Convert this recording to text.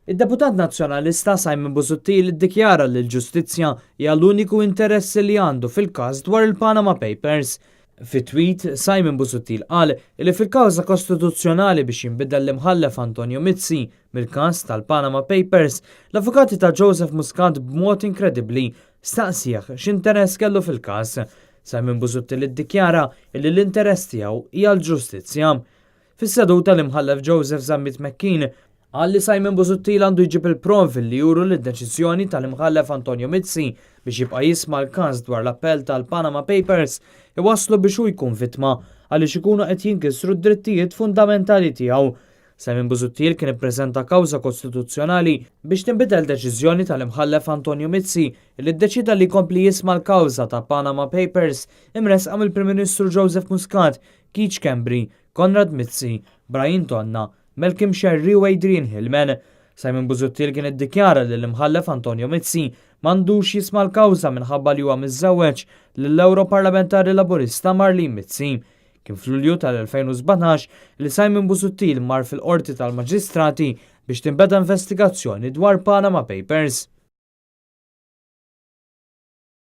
Id-deputat Nazzjonalista Simon Busuttil iddikjara li l-ġustizzja hija l-uniku interess li għandu fil-każ dwar il-Panama Papers. Fi tweet, Simon Busuttil qal li fil-kawża kostituzzjonali biex jinbidel l-imħallef Antonio Mizzi mill-każ tal-Panama Papers, l-avukati ta' Joseph Muscat b'mod inkredibbli staqsih x'interess kellu fil-każ. Simon Busuttil iddikjara li l-interess tiegħu hija l-ġustizzja. Fis-seduta l-Imħallef Joseph Zammit McKean qal li Simon Busuttil għandu jġib il-provi li juru li d-deċiżjoni tal-Imħallef Antonio Mizzi biex jibqa' jisma' l-każ dwar l-appell tal-Panama Papers iwasslu biex hu jkun vittma għaliex ikunu qed jinkisru d-drittijiet fundamentali tiegħu. Simon Busuttil kien ippreżenta kawża kostituzzjonali biex tinbidel deċiżjoni tal-Imħallef Antonio Mizzi li ddeċida li jkompli jisma' l-kawża ta' Panama Papers imressqa mill-Prim Ministru Joseph Muscat, Keith Schembri, Konrad Mizzi, Brian Tonna, Malcolm Scerri u Adrian Hillman. Simon Busuttil kien iddikjara li l-Imħallef Antonio Mizzi m'għandux jisma' l-kawża minħabba li huwa miżżewweġ lill-Europarlamentari Laburista Marlene Mizzi. Kien f'Lulju tal-2017 li Simon Busuttil mar fil-Qorti tal-Maġistrati biex tinbeda investigazzjoni dwar Panama Papers.